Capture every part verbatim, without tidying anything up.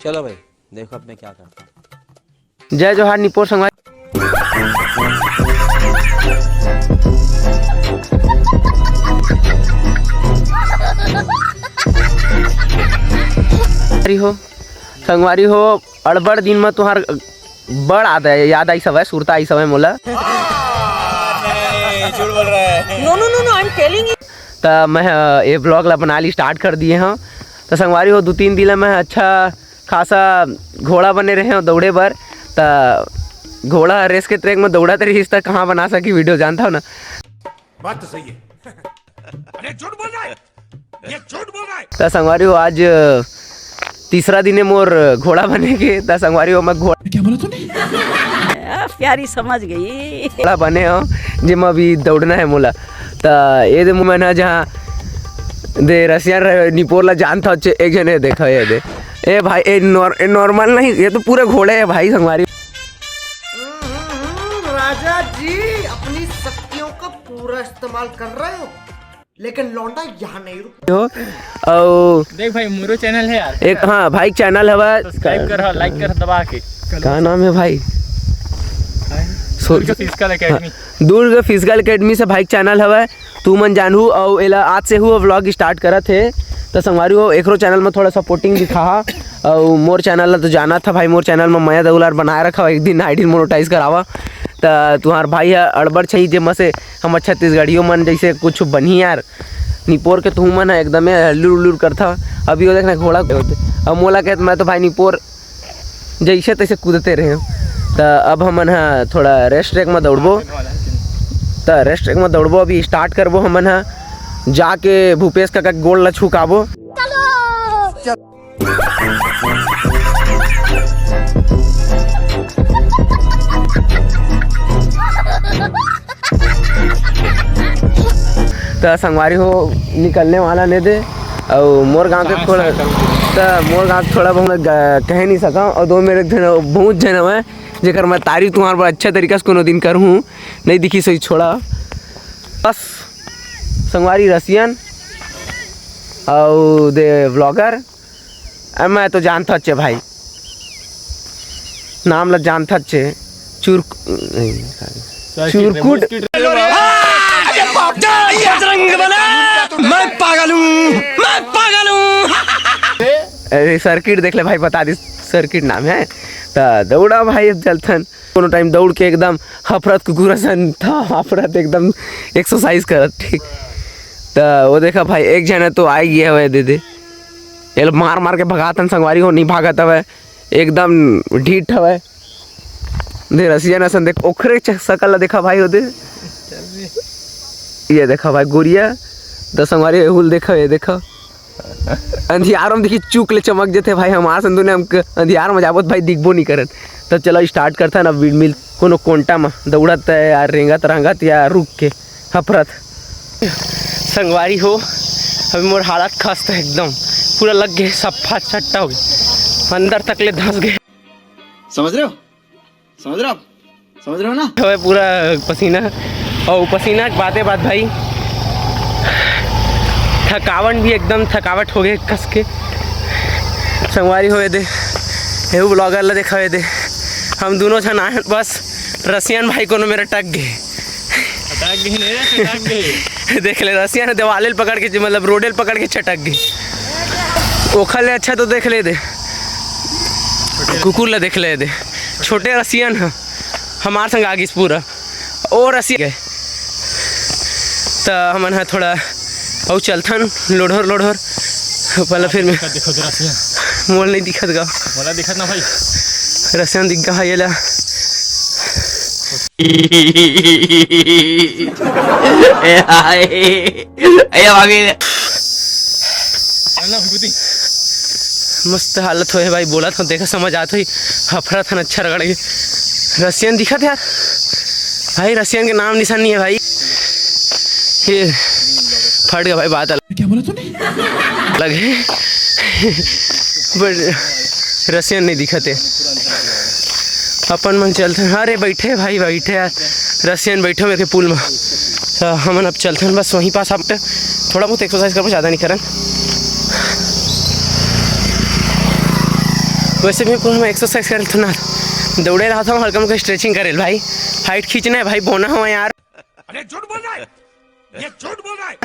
चलो भाई, देखो अब मैं क्या करता हूँ। जय जोहार निपोर संगवारी। संगवारी हो, संगवारी हो, अड़बड़ दिन म तुहार बड़ आद-, याद आई सवय, सुरता आई सवय मोला। नहीं, झूठ बोल रहा है। No, no, no, no, I'm telling you। त मैं, अ, ये vlog ला बनाए ली start कर दिए हंव। त संगवारी हो, दू तीन दिन ले मैं अच्छा खासा घोड़ा बने रहे हंव दौड़े बर। त घोड़ा race के track म दौड़त रहिस त कहाँ बना सकी video, जानत हव ना। बात तो सही है। अरे झूठ बोल रहा है, ये झूठ बोल रहा है। त संगवारी हो, आज तीसरा दिन हे मोर घोड़ा बने के। त संगवारी हो, मैं घोड़ा क्या बोला तूने? आ, प्यारी समझ गई। घोड़ा बने हंव, जेमा अभी दौड़ना हे मोला। त ये दे मन ह जहाँ दे रसियन रहे, निपोर ला जानत हव, चे-, एक झन हे, देखो ये दे। ए भाई, ए नॉर-, ए normal नहीं, ये तो पूरे घोड़े हे भाई संगवारी। हम्म, राजा जी अपनी शक्तियों का पूरा इस्तेमाल कर रहे हो, लेकिन लौंडा यहाँ नहीं रुक। हो, अउ देख भाई, मोरो channel हे यार। एक, हाँ भाई, channel हवय। Subscribe कर, हाँ, like कर दबा के। का नाम हे भाई? सो-, दुर्ग Physical Academy। हाँ, दुर्ग Physical Academy से भाई channel हवय, तुमन जानहू। अउ एला आज से हू vlog start करत हे, त संगवारी हो, एकरो channel में थोड़ा supporting दिखाहा। अउ मोर channel ला तो जानत हव भाई, मोर channel में मया दउलार बनाए रखा, एक दिन ID monetize करावा। त तुहार भाई ह अड़बड़ छही, जेमा से हमर छत्तीसगढ़ियो मन जैसे कुछ बनही यार। निपोर के तुहू मन ह एकदमे हल्लुर उल्लुर करथा। अभी वो देखना घोड़ा, अब मोला कहत, मैं तो भाई निपोर जैसे तैसे कूदते रहे। त अब हमन ह थोड़ा race track म दौड़बो। त race track म दौड़बो, अभी start करबो हमन ह। जाके भूपेश काका के गोड़ ला छुकाबो। त संगवारी हो, निकलने वाला ने दे। अउ मोर गांव के थोड़ा, त मोर गांव के थोड़ा बहुत ग-, कहे नहीं सका। अउ दो मेरे एक झन, बहुत झन हवय, जेकर मैं तारीफ तुम्हार बर अच्छा तरीका से कोनो दिन करहूँ, नहीं दिखी सोई छोड़ा। बस संगवारी रसियन अउ दे vlogger, अ, मैं तो जानथच हे भाई, नाम ला जानथच हे, चुरक-, नहीं, चुरकुट। बजरंग बना, मैं पागल हूँ, मैं पागल हूँ। अरे circuit देख ले भाई, बता दी circuit नाम हे। त दौड़ा भाई, अब चलथन। कोनो time दौड़ के एकदम हफरत कुकुर असन था, हफरत एकदम exercise करत, ठीक। त वो देखा भाई, एक झन तो आ गया हवे, दे दे। एला मार मार के भगातन संगवारी हो, नहीं भागत हवे, एकदम ढीठ हवे। दे रसिया नसन देख, ओखरे च-, शकल ला देखा भाई, हो दे। ये देखा भाई गोरिया, त संगवारी एहू ल देखा, ये देखा। अंधियार म देखी चुक ले चमक जथे भाई, हमार सन दुनिया म क-, अंधियार म जाबो त भाई दिखबो नहीं करन। त चलो start करथन अब मिल कोनो कोंटा म दौड़त हे यार, रेंगत रांगत या रुक के हफरत। संगवारी हो, अभी मोर हालत खस्त हे एकदम, पूरा लग गे सफा चट्टा हो गे, अंदर तक ले धंस गे। समझ रहे हो? समझ रहे हो आप? समझ रहे हो ना? हवे पूरा पसीना, अउ पसीना के बाते बात भाई, थकावट भी एकदम थकावट हो गे कस के। संगवारी हो ये दे, एहू vlogger ला देखा ये दे, हम दुनों झन आए हन, बस रसियन भाई कोनो मेर अटक गे। अटक गे नहीं रे, अटक गे। देख ले, रसियन देवाले ल पकड़ के, मतलब रोडे ल पकड़ के चटक गे। ओखर ले अच्छा तो देख ले दे, कुकुर ला देख ले दे, छोटे रसियन ह। हमार संग आ गिस पूरा। ओ रसिया गए। त हमन ह थोड़ा अउ चलथन लोढ़ोर लोढ़ोर। पहला फिर मैं दिखत, दिखत रसिया। मोल नहीं दिखत गा। मोला दिखत ना भाई। रसिया दिख गा भाई एला। ए हाय। ए भाभी। चलना भभूति। मस्त हालत होए हे भाई, बोलत हन, देखा समझ आत होही, हफरत हन अच्छा रगड़ के। रसियन दिखत हे यार भाई, रसियन के नाम निशान नहीं हे भाई। ये फट गे भाई, बात अलग। क्या बोला तूने? अलग हे। But रसियन नहीं दिखत हे। अपन मन चलथन। अरे बैठे भाई, बैठे यार, रसियन बैठे मेरे के पुल में। त हमन अब चलथन बस वहीं पास। आप थोड़ा बहुत exercise करबो, ज़्यादा नहीं करन। वैसे भी पूरा मैं एक्सरसाइज कर लेता ना, दौड़े रहा था हल्का मुल्का स्ट्रेचिंग करे भाई। हाइट खींचना है भाई, बोना हो यार। अरे झूठ बोल रहा है, ये झूठ बोल रहा है।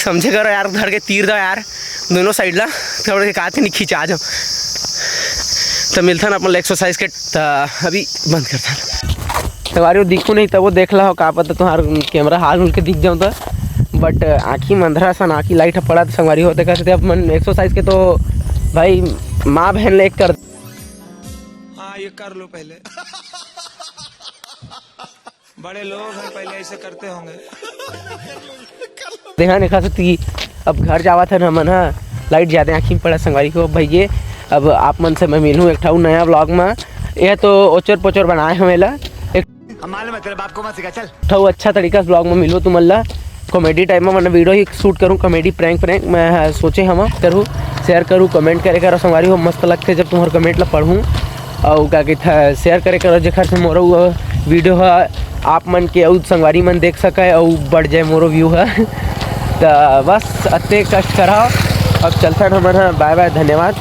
समझे करो यार, धर के तीर दो यार दोनों साइड ला, थोड़े के कात नहीं खींचा जाओ। तो मिलता ना अपन एक्सरसाइज के, तो अभी बंद करता। संगवारी हो दिखू नहीं तब वो देख ला हो, का पता तुम्हार कैमरा हाल हुल के दिख जाऊँ तो। बट आँखी मंधरा सन आँखी लाइट पड़ा तो संगवारी हो देखा थे अपन एक्सरसाइज के तो भाई माँ बहन ले कर। हाँ, ये कर लो पहले। बड़े लोग हैं, पहले ऐसे करते होंगे। देखा नहीं खा सकती। अब घर जावा था ना मन हा, लाइट जाते आँखी में पड़ा संगवारी हो भैये। अब आप मन से मैं मिलूँ एक ठा नया व्लॉग में। यह तो ओचर पोचर बनाए हमें ला एक हम मालूम है तेरे बाप को मत सिखा, चल। ठा अच्छा तरीका से व्लॉग में मिलूँ तुमन ला। कॉमेडी टाइप में मैंने वीडियो ही शूट करूँ, कॉमेडी प्रैंक प्रैंक मैं, हाँ, सोचे हम करूँ। शेयर करूँ, कमेंट करे करो संगवारी हो। मस्त लगते जब तुम्हारे कमेंट ला पढ़ूँ। और का कहता है शेयर करे करो जेखर से मोरो वो वीडियो है आप मन के अउ संगवारी मन देख सके अउ बढ़ जाए मोरो व्यू है। तो बस अते कष्ट कराओ। अब चलता हमन हा, बाय बाय, धन्यवाद।